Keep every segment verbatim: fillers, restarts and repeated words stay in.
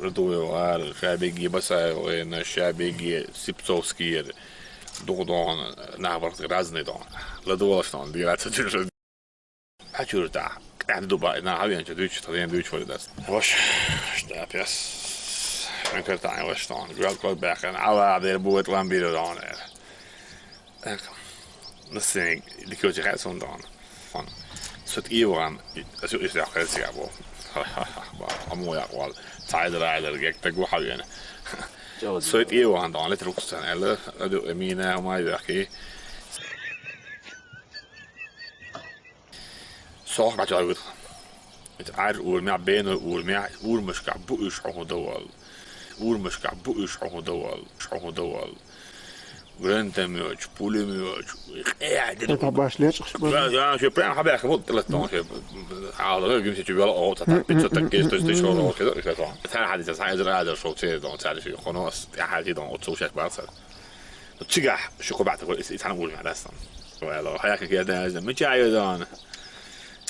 Радуев вара, ша бегги Басаев вайна, ша бегги Сипцовский, духу дона, нах барх разный дона. Ладувалаш дона, дира ца чужа. Хачурта, къад дуба, на хавен ча дуч, тален дуч вали дас. Ваш, шта пес. Мен картан ваш дона, грал кол бахен, ала дер бует ламбир дона. Настроение дикёчи хай сон дона. Фан. Сот Иван, асу ис я хай сига бо. Ха-ха-ха, ба, аму я вал. Тайдер айдер, гек та гу хавен. Сот Иван дона, лет руксан, эле, аду эмина, ма яхи. Сох бача гыт. Ит ар урмя, бен урмя, урмышка бу иш хо довал. Урмышка бу иш хо довал, иш хо довал. Гранатомёт, пулемёт, э, Это башня, чё, да, да, всё прям хабя, как будто летом, всё. А, да, гимсе чё, вела, о, та, та, пятьсот, так, есть, то есть, ещё, о, всё, всё, всё. Та, ходите, та, из рада, шо, те, дон, та, всё, хонос, я, ходите, дон, отцу, сейчас, баца. Ну, чига, шо, кобята, вот, и, и, там, уровень, да, там. Вела, хаяка, я, да, да, мы чаю, дон.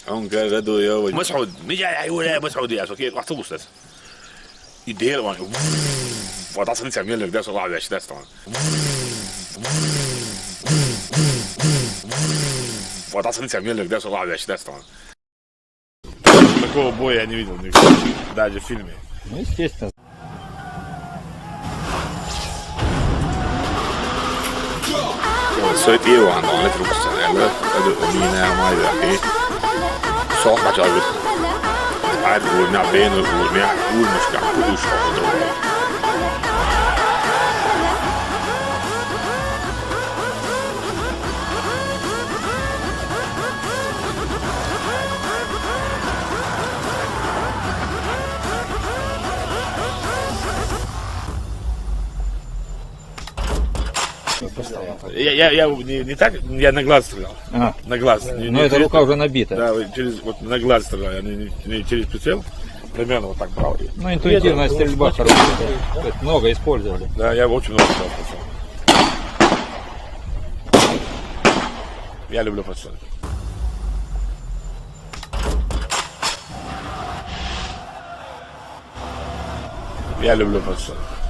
Он говорит, да, ё, Масуд, мы чаю, я, Юля, Масуд, я, окей, автобус, да. И дел, он, вот, а, смотрите, мне, да, слова, я, да, там. Вот, а, смотрите, мне, да, слова, я, да, там. Такого боя я не видел нигде, даже в фильме. Ну, естественно. Сой Иван, он это рукса, я, да, это у меня, моя, и сох, хотя бы. Ар урмя, бен урмя, урмышка, пулюшка, удобно. Я, я, я не, не так, я на глаз стрелял. А. На глаз. Не, ну, не эта рука уже набита. Да, через, вот на глаз стрелял, я не, не, не через прицел. Примерно вот так брал. Ну, интуитивная стрельба хорошая. Да. То есть много использовали. Да, я очень много стрелял. Я люблю подстрелки. Я люблю подстрелки.